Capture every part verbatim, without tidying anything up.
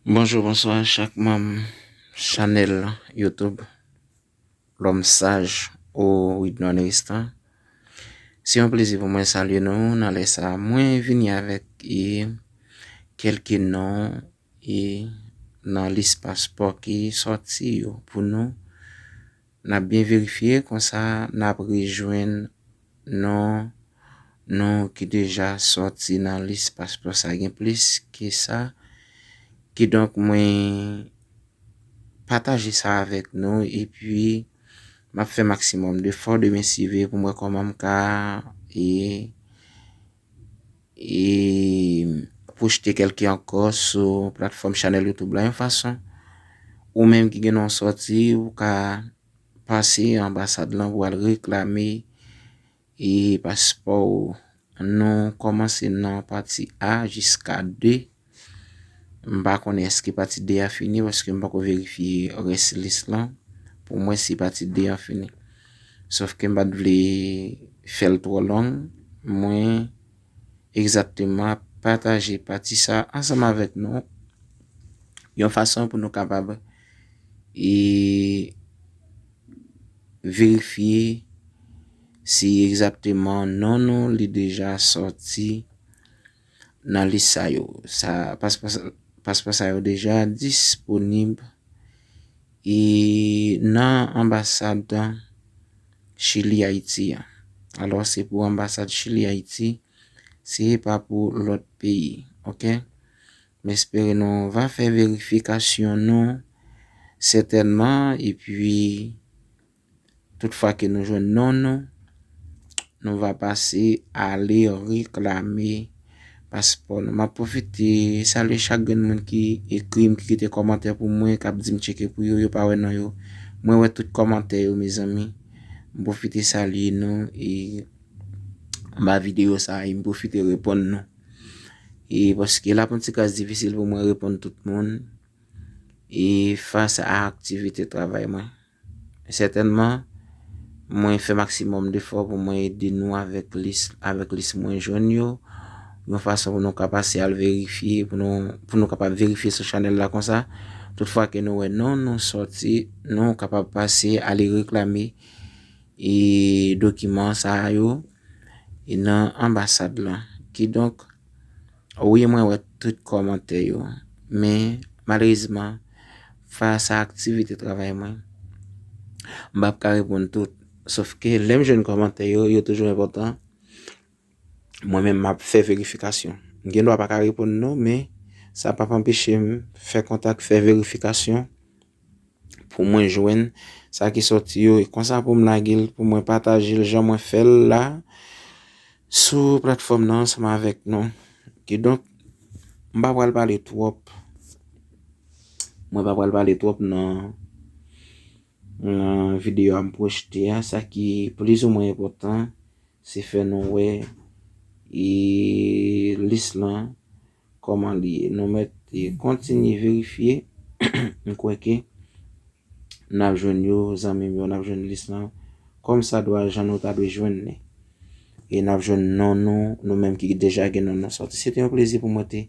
Bonjou, bonswa chak manm chanèl YouTube Lòm Saj ou Widnon Ristan. Se yon plezi pou mwen salye nou nan lè sa a. Mwen vini avèk e, kèlke non e, nan lis paspò ki sòti yo pou nou. N ap byen verifye, konsa n ap rejwenn non nou ki deja sòti nan lis paspò sa. Gen plis ke sa. Kidonk, mwen pataje sa avèk nou, epi m ap fè maksimòm de fò demen si Dye vle pou m wè kòman m ka e, e pwojte kèlke ankò sou platfòm chanèl YouTube la, yon fason ou menm ki gen non sòti, ou ka pase anbasad lan pou al reklame e paspò ou. Nou kòmanse nan pati A jiska de. M pa konnen èske pati de a fini, paske m pako verifye rès lis lan pou m wè si pati de a fini. Sòf ke m pa t vle fè l twò long, mwen egzakteman ap pataje pati sa ansanm avèk nou, yon fason pou nou kapab e verifye si egzakteman non nou li deja sòti nan lis sa yo. Sa, paspò, paspò sa yo deja disponib e nan anbasad Chili Ayiti an. Alò, se pou anbasad Chili Ayiti, se pa pou lòt peyi, oke? M espere nou va fè verifikasyon nou sètènman, epi tout fwa ke nou jwenn non nou, nou va pase ale reklame paspò nou. M ap pwofite salye chak grenn moun ki ekri m, ki kite kòmantè pou mwen, k ap di m tcheke pou yo, yo pa wè non yo. Mwen wè tout kòmantè yo, mezanmi. M pwofite salye nou e anba videyo sa a, e m pwofite reponn nou. E paske l ap yon ti kras difisil pou mwen reponn tout moun e fas a aktivite travay mwen. Sètènman, mwen fè maksimòm defò pou mwen ede nou avèk lis, avèk lis mwen jwenn yo, yon fason pou nou ka pase al verifye, pou nou, pou nou kapab verifye sou chanèl la konsa. Tout fwa ke nou wè non nou sòti, nou kapab pase ale reklame e dokiman sa yo e nan anbasad lan. Kidonk, wi, mwen wè tout kòmantè yo, men malerezman, fas a aktivite travay mwen, m p ap ka reponn tout. Sòf ke lè m jwenn kòmantè yo, yo toujou enpòtan. Mwen menm, m ap fè verifikasyon. M gen dwa pa ka reponn non, men sa p ap anpeche m fè kontak, fè verifikasyon pou mwen jwenn sa ki sòti yo, e konsa pou m lage l, pou mwen pataje l jan mwen fè l la sou platfòm nan ansanm avèk nou. Kidonk, m pa pral pale twòp. Mwen pa pral pale twòp nan, nan videyo a m pwojte a. Sa ki plizoumwen enpòtan, se fè nou wè e lis lan kòman li ye. Nou mèt e kontinye verifye. M kwè ke n ap jwenn yo, zanmi m yo, n ap jwenn lis lan kòmsadwa jan nou ta dwe jwenn li. E n ap jwenn non nou, nou menm ki deja gen non nou sòti. Se te yon plezi pou mwen te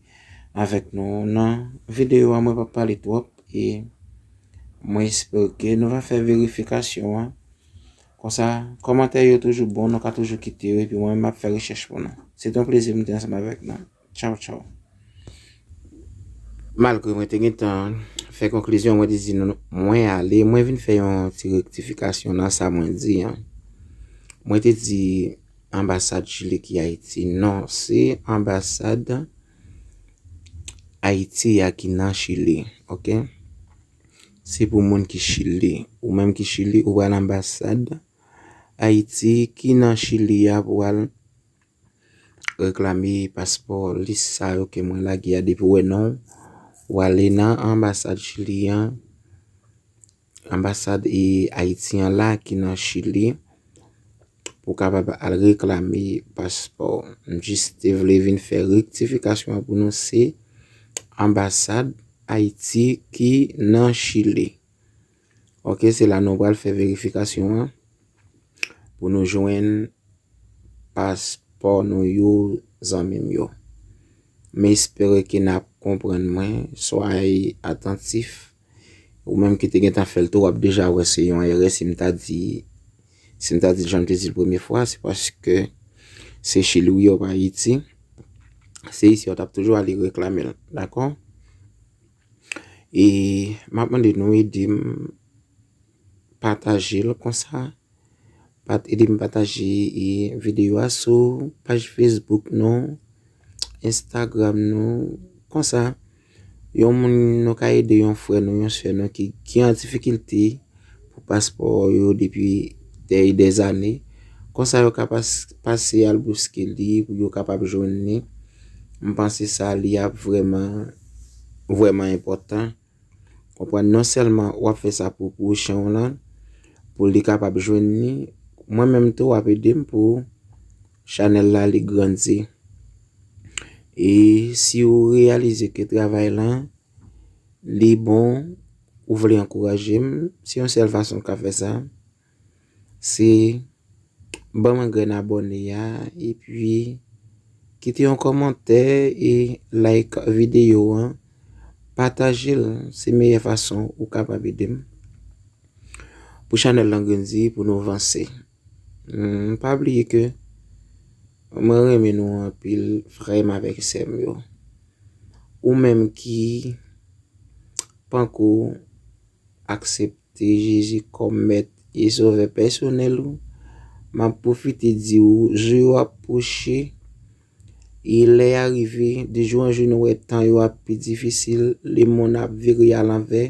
avèk nou nan videyo a. Mwen p ap pale twòp e mwen espere ke nou va fè verifikasyon an. Konsa, kòmantè yo toujou bon, nou ka toujou kite yo, epi mwen menm m ap fè rechèch pou nou. Se te yon plezi pou m te ansanm avèk nou. Tchaw, tchaw. Malgre mwen te gentan fè konklizyon, mwen te di nou, mwen ale, mwen vin fè yon ti rektifikasyon nan sa mwen di an. Mwen te di anbasad Chili ki Ayiti. Non, se anbasad Ayiti a ki nan Chili, oke? Se pou moun ki Chili. Ou menm ki Chili, ou pral anbasad Ayiti ki nan Chili a pou al reklame paspò, lis sa yo ke mwen lage a. Depi w wè non w, w ale nan anbasad Chili an, anbasad e Ayiti an la ki nan Chili, pou w kapab al reklame paspò. M jis te vle vin fè rektifikasyon an pou nou, se anbasad Ayiti ki nan Chili. Oke, se la nou pral fè verifikasyon an pou nou jwenn paspò nou yo, zanmi m yo. M espere ke n ap konprann mwen. Soyez attentifs. Ou menm ki te gentan fè l tou, w ap deja wè se yon erè si m ta di, si m ta di l jan m te di l premye fwa, se paske se Chili w ye, w pa Ayiti. Se isi w t ap toujou ale reklame l, dakò? E m ap mande nou ede m pataje l konsa. Pat-, ede m pataje, e, videyo a sou paj Facebook nou, Instagram nou, konsa. Yon moun nou ka ede, yon frè nou, yon sè nou ki gen an difikilte pou paspò yo depi dè, dè zane. Konsa yo ka pas-, pase al bouske li pou yo kapab jwenn li. M panse sa li ap vrèman, vrèman enpòtan. Konprann, non sèlman w ap fè sa pou pwochen w lan, pou li kapab jwenn li, mwen menm tou w ap ede m pou chanèl la li grandi. E si w reyalize ke travay lan li bon, ou vle ankouraje m, se yon sèl fason w ka fè sa, se ban m yon grenn abòne a, epi kite yon kòmantè e like videyo an, pataje l, se meyè fason ou kapab ede m pou chanèl lan grandi, pou nou vanse. Hmm, pa bliye ke mwen renmen nou anpil, frè m avèk sè m yo. Ou menm ki panko aksepte Jezi kòm Mèt e Sovè pèsonèl ou, m ap pwofite di w, jou yo ap pwoche, e lè a rive, de jou an jou nou wè tan yo ap pi difisil, lemonn ap vire alanvè.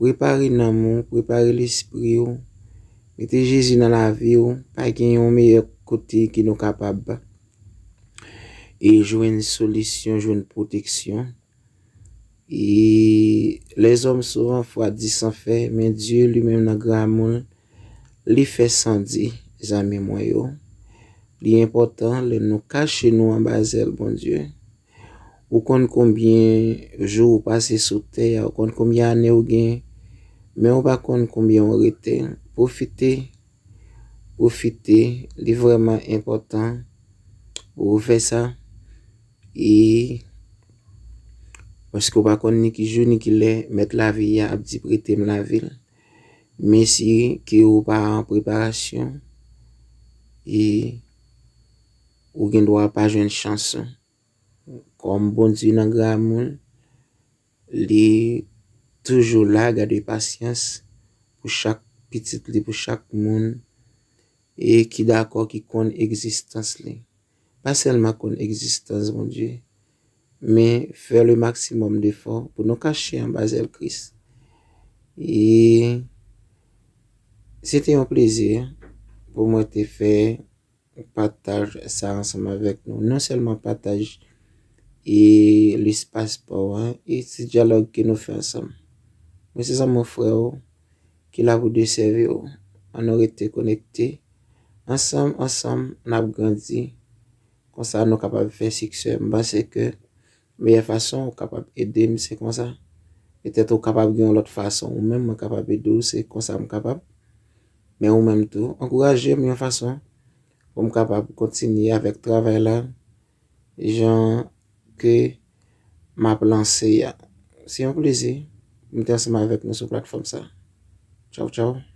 Prepare nanm ou, prepare lespri w, mete Jezi nan lavi w, pa gen yon meyè kote ke nou kapab e jwenn solisyon, jwenn pwoteksyon. E lèzòm souvan fwa di san fè, men Dye li menm nan gran amou l, li fè san di, zanmi mwen yo. Li enpòtan lè nou kache nou anba zèl Bondye. Ou konn konbyen jou ou pase sou tè a, ou konn konbyen ane ou gen, men ou pa konn konbyen ou rete. Pwofite, pwofite, li vrèman enpòtan pou ou fè sa. E paske ou pa konn ni ki jou ni ki lè Mèt lavi a ap di prete m lavi l. Men si ke ou pa an preparasyon, e ou gen dwa pa jwenn chans ou. Kòm Bondye nan gran amou l, li toujou la, gade pasyans pou chak pitit li, pou chak moun, e ki dakò, ki konn egzistans li. Pa sèlman konn egzistans Bondye, men fè le maximum d'effort pou nou kache anba zèl Kris. E se te yon plezi pou mwen te fè pataj sa ansanm avèk nou. Non sèlman pataj e lespas pa w an, e ti dyalòg ke nou fè ansanm. Mwen se zanmi w, frè w, ki la pou desèvi w. Ann nou rete konekte. Ansanm, ansanm, n ap grandi. Konsa nou kapab fè siksè. M panse ke meyè fason ou kapab ede m, se konsa. Petèt ou kapab gen yon lòt fason. Ou menm, mwen kapab ede w, se konsa m kapab. Men ou menm tou, ankouraje m yon fason pou m kapab kontinye avèk travay la, jan ke m ap lanse a. Se yon plezi pou m te ansanm avèk nou sou platfòm sa. Tchaw, tchaw.